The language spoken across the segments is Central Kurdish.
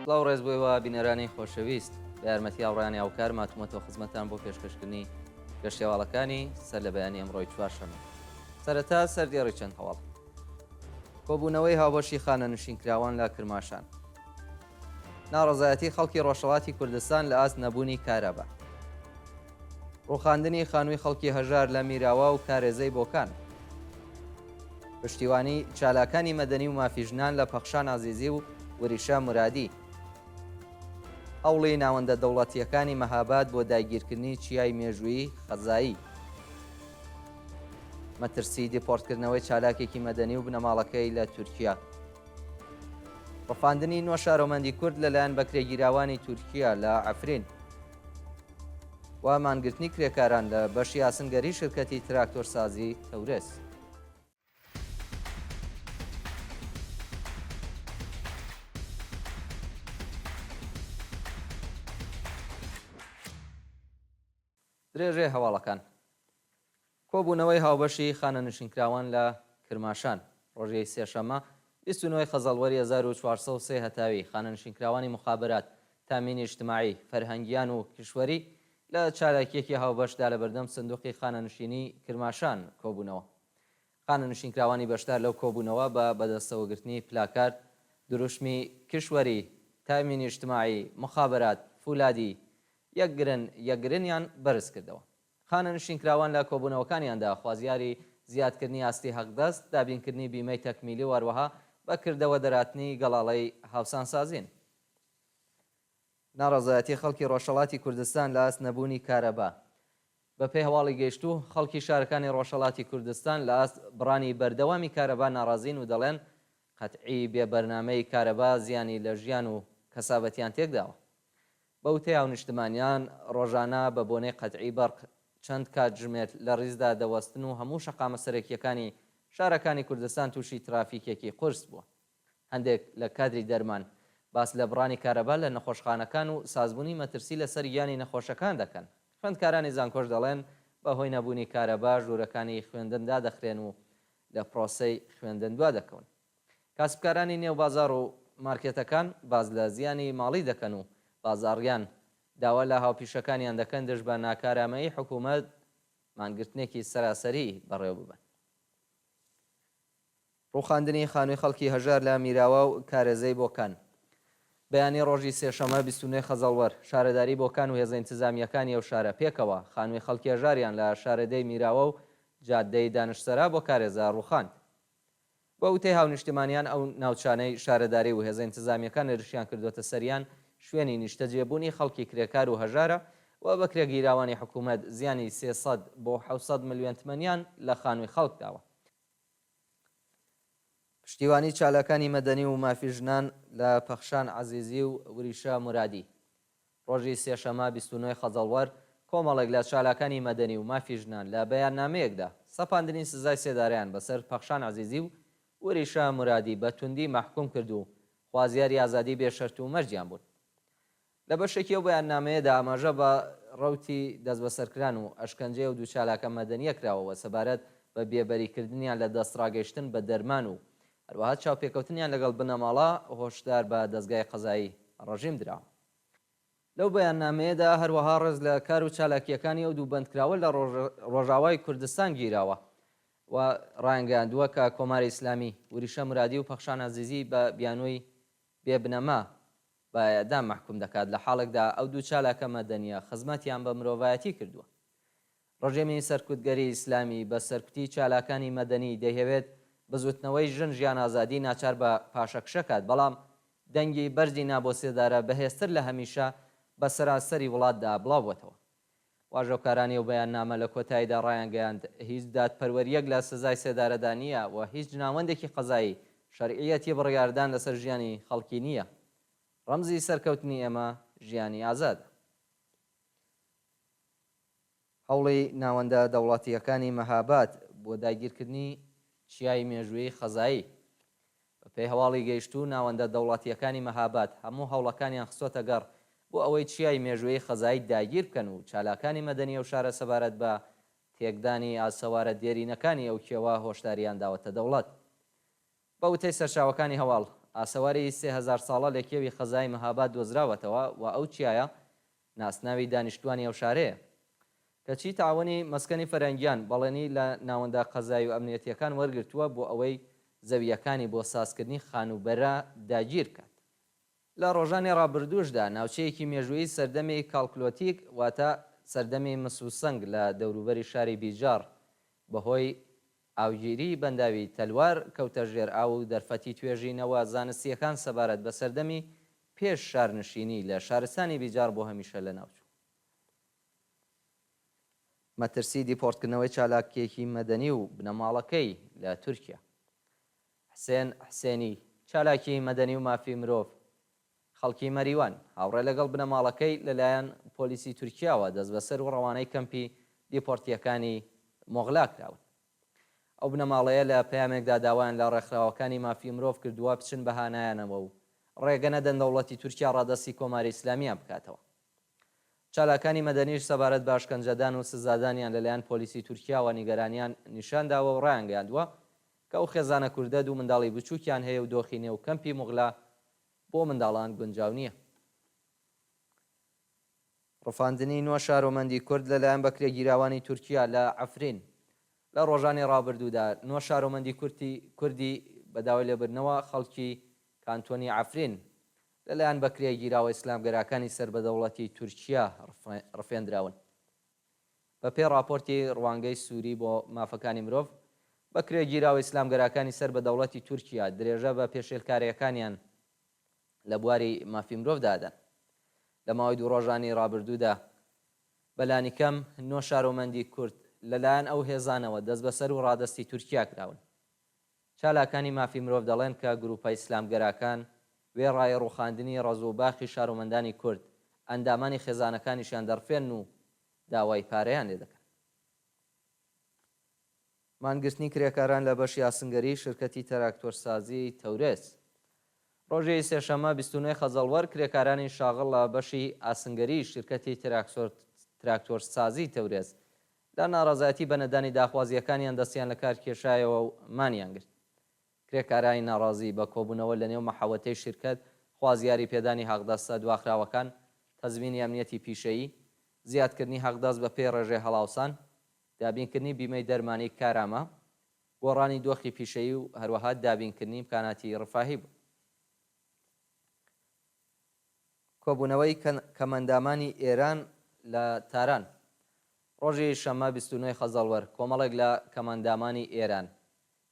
سڵاو ڕێز بۆ ئێوە بینەرانی خۆشەویست بە یارمەتی هاوڕێیانی هاوکار ماتومەتەوە خزمەتتان بۆ پێشکەشکردنی گەشتێواڵەکانی سەر لە بەیانی ئەمڕۆی چوارشەممە سەرەتا سەردێڕی چەند هەواڵ کۆبوونەوەی هاوبەشی خانەنشینکراوان لە کرماشان ناڕەزایەتی خەڵکی ڕۆژهەڵاتی کوردستان لە ئاست نەبوونی کارەبا. ڕووخاندنی خانووی خەڵکی هەژار لە میراوا و کارێزەی بۆکان. پشتیوانی چالاکانی مەدەنی و مافی ژنان لە پەخشان عەزیزی و وریشە مورادی. هەوڵی ناوەندە دەوڵەتییەکانی مەهاباد بۆ داگیرکردنی چیای مێژوویی خەزایی. مەترسیی دیپۆرتکردنەوەی چالاکێکی مەدەنی و بنەماڵەکەی لە تورکیا. ڕفاندنی نۆ شارۆمەندی کورد لەلایەن بەکرێگیراوانی تورکیا لە عەفرین و مانگرتنی کرێکاران لە بەشی ئاسنگەری شرکەتی تراکتۆرسازی تەورێز. درێژەی هەواڵەکان کۆبوونەوەی هاوبەشی خانەنشینکراوان لە کرماشان ڕۆژی سێشەممە 29 ی خەزەڵوەری 1403 هەتاوی خانەنشینکراوانی موخابەرات، تامینی ئیجتماعی، فەرهەنگیان و کیشوەری لە چالاکییەکی هاوبەشدا لە بەردەم سندوقی خانەنشینیی کرماشان کۆبوونەوە. خانەنشینکراوانی بەشدار لەو کۆبوونەوە بە بەدەستەوەگرتنی پلاکارد دروشمی کیشوەری، تامینی ئیجتماعی، موخابەرات، فولادی، یەکگرن یەکگرنیان بەرز کردەوە. خانەنشینکراوان لە کۆبوونەوەکانیاندا خوازیاری زیادکردنی ئاستی حەقدەست، دابینکردنی بیمەی تەکمیلی و هەروەها بە کردەوە دەراتنی گەڵاڵەی هاوسانسازین. ناڕەزایەتی خەڵکی ڕۆژهەڵاتی کوردستان لە ئاست نەبوونی کارەبا. بە پێی هەواڵی گەیشتوو، خەڵکی شارەکانی ڕۆژهەڵاتی کوردستان لە ئاست بڕانی بەردەوامی کارەبا ناڕازین و دەڵێن قەتعی بێ بەرنامەی کارەبا زیانی لە ژیان و کەسابەتیان تێکداوە. بە وتەی هاونیشتمانیان، ڕۆژانە بە بۆنەی قەتعی بەرق چەند کاتژمێر لە ڕیزدا دەوەستن و هەموو شەقامە سەرەکییەکانی شارەکانی کوردستان تووشی ترافیکێکی قورس بووە. هەندێک لە کادری دەرمان باس لە بڕانی کارەبا لە نەخۆشخانەکان و سازبوونی مەترسی لەسەر گیانی نەخۆشەکان دەکەن. خوێندکارانی زانکۆش دەڵێن، بەهۆی نەبوونی کارەبا ژوورەکانی خوێندن دادەخرێن و لە پرۆسەی خوێندن دوادەکەون. کاسبکارانی نێو بازاڕ و مارکێتەکان باس لە زیانی ماڵی دەکەن و بازاڕیان داوا لە هاوپیشەکانیان دەکەن دژ بە ناکارامەیی حکوومەت مانگرتنێکی سەراسەری بەڕێوەببەن. ڕووخاندنی خانووی خەڵکی هەژار لە میراوا و کارێزەی بۆکان بەیانی ڕۆژی سێشەممە 29 خەزەڵوەر، شارەداریی بۆکان و هێزە ئینتزامییەکانی ئەو شارە پێکەوە خانووی خەڵکی هەژاریان لە شارەدێی میراوە و جادەی دانشسەرا بۆ کارێزە ڕووخاند. بە وتەی هاونیشتمانیان ئەو ناوچانەی شارەداری و هێزە ئینتزامییەکان هێرشیان کردووەتە سەریان شوێنی نیشتەجێبوونی خەڵکی کرێکار و هەژارە و بەکرێگیراوانی حکوومەت زیانی 300 بۆ 700 ملیۆن تمەنیان لە خانووی خەڵک داوە. پشتیوانی چالاکانی مەدەنی و مافی ژنان لە پەخشان عەزیزی و وریشە مورادی ڕۆژی سێشەمە 29 ی خەزەڵوەر کۆمەڵێک لە چالاکانی مەدەنی و مافی ژنان لە بەیاننامەیەکدا سەپاندنی سزای سێدارەیان بەسەر پەخشان عەزیزی و وریشە مورادی بە توندی مەحکوم کرد و خوازیاری ئازادی بێ شەرت و مەرجیان بوون. لە بەشێکی ئەو بەیاننامەیەدا ئاماژە بە ڕەوتی دەستبەسەرکران و ئەشکەنجەی ئەو دوو چالاکە مەدەنییە کراوە و سەبارەت بە بێبەریکردنیان لە دەستڕاگەیشتن بە دەرمان و هەروەها چاوپێکەوتنیان لەگەڵ بنەماڵە هۆشدار بە دەزگای قەزایی ڕژیم دراوە. لەو بەیاننامەیەدا هەروەها ڕێز لە کار و چالاکییەکانی ئەو دوو بەندکراوە لە ڕۆژاوای کوردستان گیراوە و ڕایانگەیاندووە کە کۆماری ئیسلامی وریشە مورادی و پەخشان عەزیزی بە بیانووی بێ بنەما بە ئێعدام مەحکوم دەکات لە حاڵێکدا ئەو دوو چالاکە مەدەنییە خزمەتیان بە مرۆڤایەتی کردووە. ڕژێمی سەرکوتگەری ئیسلامی بە سەرکوتی چالاکانی مەدەنی دەیهەوێت بزووتنەوەی ژن ژیان ئازادی ناچار بە پاشەکشە کات بەڵام دەنگی بەرزی نا بۆ سێدارە بەهێزتر لە هەمیشە بە سەرانسەری وڵاتدا بڵاوبووەتەوە. واژۆکارانی ئەو بەیاننامە لە کۆتاییدا ڕایانگەیاند، هیچ دادپەروەرییەک لە سزای سێدارەدا نییە و هیچ ناوەندێکی قەزایی شەرعییەتی بڕیاردان لەسەر ژیانی خەڵکی نییە. ڕەمزی سەرکەوتنی ئێمە ژیانی ئازادە. هەوڵی ناوەندە دەوڵەتییەکانی مەهاباد بۆ داگیرکردنی چیای مێژوویی خەزایی بە پێی هەواڵی گەیشتوو، ناوەندە دەوڵەتییەکانی مەهاباد هەموو هەوڵەکانیان خستۆتە گەڕ بۆ ئەوەی چیای مێژوویی خەزایی داگیر بکەن و چالاکانی مەدەنی ئەو شارە سەبارەت بە تێکدانی ئاسەوارە دێرینەکانی ئەو کێوە هۆشدارییان داوەتە دەوڵەت. بە وتەی سەرچاوەکانی هەواڵ، ئاسەواری 3000 ساڵە لە کێوی قەزای مەهاباد دۆزراوەتەوە و ئەو چیایە ناسناوی دانیشتووانی ئەو شارەیە. کەچی تەعاونی مەسکەنی فەرەنگیان بەڵێنی لە ناوەندە قەزایی و ئەمنیەتییەکان وەرگرتووە بۆ ئەوەی زەوییەکانی بۆ سازکردنی خانووبەرە داگیر بکات. لە ڕۆژانی ڕابردووشدا ناوچەیەکی مێژوویی سەردەمی کاڵکلۆتیک واتە سەردەمی مس و سەنگ لە دەوروبەری شاری بیجاڕ بەهۆی ئاوگیریی بەنداوی تەلوار کەوتە ژێر ئاو و دەرفەتی توێژینەوە زانستییەکان سەبارەت بە سەردەمی پێش شارنشینی لە شارستانی بیجاڕ بۆ هەمیشە لەناوچوو. مەترسی دیپۆرتکردنەوەی چالاکێکی مەدەنی و بنەماڵەکەی لە تورکیا. حسێن حسێنی، چالاکی مەدەنی و مافی مرۆڤ، خەڵکی مەریوان، هاوڕێ لەگەڵ بنەماڵەکەی لەلایەن پۆلیسی تورکیاوە دەستبەسەر و ڕەوانەی کەمپی دیپۆرتییەکانی مۆغلا کراون. ئەو بنەماڵەیە لە پەیامێکدا داوایان لە ڕێکخراوەکانی مافی مرۆڤ کردووە بچن بە هانایانەوە و ڕێگە نەدەن دەوڵەتی تورکیا ڕادەستی کۆماری ئیسلامییان بکاتەوە. چالاکانی مەدەنیش سەبارەت بە ئەشکەنجەدان و سزادانیان لەلایەن پۆلیسی تورکیاوە نیگەرانیان نیشانداوە و ڕایانگەیاندووە کە ئەو خێزانە کوردە دوو منداڵی بچووکیان هەیە و دۆخی نێو کەمپی موغلا بۆ منداڵان گونجاو نییە. ڕفاندنی نۆ شارۆمەندی کورد لەلایەن بەکرێگیراوانی تورکیا لە عەفرین لە ڕۆژانی ڕابردوودا نۆ شارۆمەندی کوردی بە داوای لێبردنەوە خەڵکی کانتۆنی عەفرین لەلایەن بەکرێگیراوە ئیسلامگەراکانی سەر بە دەوڵەتی تورکیا ڕفێندراون. بەپێی ڕاپۆرتی ڕوانگەی سوری بۆ مافەکانی مرۆڤ، بەکرێگیراوە ئیسلامگەراکانی سەر بە دەوڵەتی تورکیا درێژە بە پێشێلکارییەکانیان لە بواری مافی مرۆڤدا ئەدەن. لە ماوەی دوو ڕۆژانی ڕابردوودا بە لانیکەم نۆ شارۆمەندی کورد لەلایەن ئەو هێزانەوە دەستبەسەر و ڕادەستی تورکیا کراون. چالاکانی مافی مرۆڤ دەڵێن کە گرووپە ئیسلامگەراکان وێڕای ڕووخاندنی ڕەز و باخی شارۆمەندانی کورد، ئەندامانی خێزانەکانیشیان دەڕفێنن و داوای پارەیان لێ دەکەن. مانگرتنی کرێکاران لە بەشی ئاسنگەریی شرکەتی تەراکتۆرسازیی تەورێز ڕۆژی سێشەممە 29 ی خەزەڵوەر کرێکارانی شاغڵ لە بەشی ئاسنگەریی شرکەتی تراکتۆرسازیی تەورێز لە ناڕەزایەتی بە نەدانی داخوازییەکانیان دەستیان لە کار کێشایەوە و مانیان گرت. کرێکارانی ناڕازی بە کۆبوونەوە لە نێو مەحەوەتەی شیرکەت خوازیاری پێدانی حەقدەستە دواخراوەکان، تەزمینی ئەمنیەتی پیشەیی، زیادکردنی حەقدەست بە پێی ڕێژەی هەڵاوسان، دابینکردنی بیمەی دەرمانی کارامە، گۆڕانی دۆخی پیشەیی و هەروەها دابینکردنی ئیمکاناتی ڕفاهی بوون. کۆبوونەوەی کەمئەندامانی ئێران لە تاران ڕۆژی شەممە 29 ی خەزەڵوەر کۆمەڵێک لە کەمئەندامانی ئێران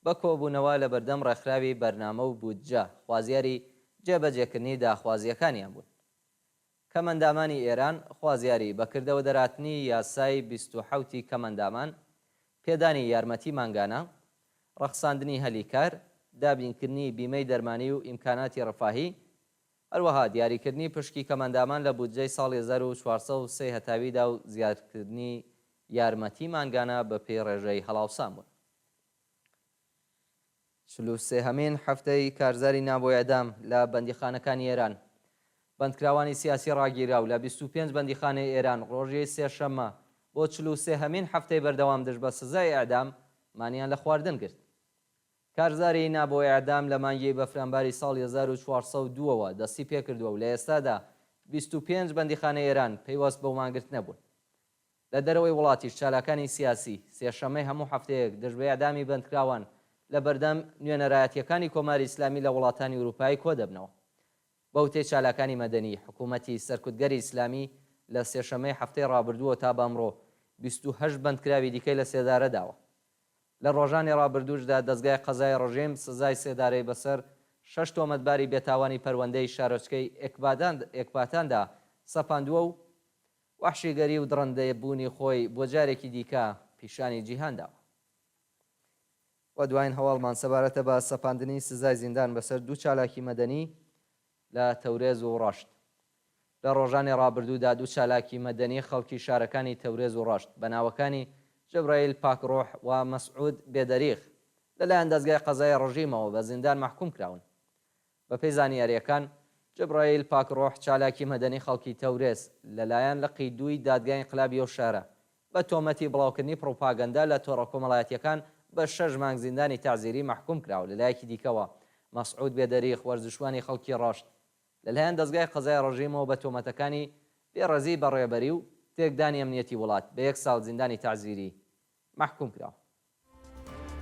بە کۆبوونەوە لە بەردەم ڕێکخراوی بەرنامە و بودجە خوازیاری جێبەجێکردنی داخوازییەکانیان بوون. کەمئەندامانی ئێران خوازیاری بە کردەوە دەرهاتنی یاسای 27 ی کەمئەندامان، پێدانی یارمەتی مانگانە، ڕەخساندنی هەلی کار، دابینکردنی بیمەی دەرمانی و ئیمکاناتی ڕفاهی، هەروەها دیاریکردنی پشکی کەمئەندامان لە بودجەی ساڵی 1403 هەتاویدا و زیادکردنی یارمەتی مانگانە بەپێی ڕێژەی هەڵاوسان بوون. 43 هەمین هەفتەی کارزاری نا بۆ ئێعدام لە بەندیخانەکانی ئێران بەندکراوانی سیاسی ڕاگیراو لە 25 بەندیخانەی ئێران ڕۆژی سێشەممە بۆ 43 هەمین هەفتەی بەردەوام دژ بە سزای ئێعدام مانیان لە خواردن گرت. کارزاری نا بۆ ئێعدام لە مانگی بەفرانباری ساڵی 1402 ەوە دەستی پێکردووە و لە ئێستادا 25 بەندیخانەی ئێران پەیوەست بەو مانگرتنە بوون. لە دەرەوەی وڵاتیش چالاکانی سیاسی سێشەممەی هەموو هەفتەیەک دژ بە ئێعدامی بەندکراوان لە بەردەم نوێنەرایەتییەکانی کۆماری ئیسلامی لە وڵاتانی ئورووپایی کۆ دەبنەوە. بە وتەی چالاکانی مەدەنی، حکوومەتی سەرکوتگەری ئیسلامی لە سێشەممەی هەفتەی ڕابردووە تا بە ئەمڕۆ 28 بەندکراوی دیکەی لە سێدارە داوە. لە ڕۆژانی ڕابردووشدا دەزگای قەزای ڕژێم سزای سێدارەی بەسەر شەش تۆمەتباری بێتاوانی پەروەندەی شارۆچکەی ئێکباتاندا سەپاندووە و وەحشیگەری و دڕندەبوونی خۆی بۆ جارێکی دیکە پیشانی جیهان داوە. و دواین هەواڵمان سەبارەتە بە سەپاندنی سزای زیندان بەسەر دوو چالاکی مەدەنی لە تەورێز و ڕەشت. لە ڕۆژانی ڕابردوودا دوو چالاکی مەدەنی خەڵکی شارەکانی تەورێز و ڕەشت بە ناوەکانی جەبرائیل پاکڕوح و مەسعود بێدەریغ لەلایەن دەزگای قەزای ڕژیمەوە بە زیندان مەحکوم کراون. بەپێی زانیارییەکان، جەبرائیل پاکڕوح چالاکی مەدەنی خەڵکی تەورێز لەلایەن لقی دووی دادگای ئینقلابی ئەو شارە بە تۆمەتی بڵاوکردنی پڕوپاگەندە لە تۆڕە کۆمەڵایەتییەکان بە شەش مانگ زیندانی تەعزیری مەحکوم کرا و لەلایەکی دیکەوە. مەسعوود بێدەریخ وەرزشوانی خەڵکی ڕەشت لەلایەن دەزگای قەزای ڕژیمەوە بە تۆمەتەکانی بێڕێزی بە ڕێبەری و تێکدانی ئەمنیەتی وڵات بە یەک ساڵ زیندانی تەعزیری مەحکووم کراوە.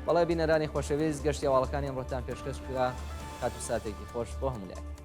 بەڵێ بینەرانی خۆشەویست گەشتی هەواڵەکانی ئەمڕۆتان پێشکەش کرا، کات و ساتێکی خۆش بۆ هەموو لایەک.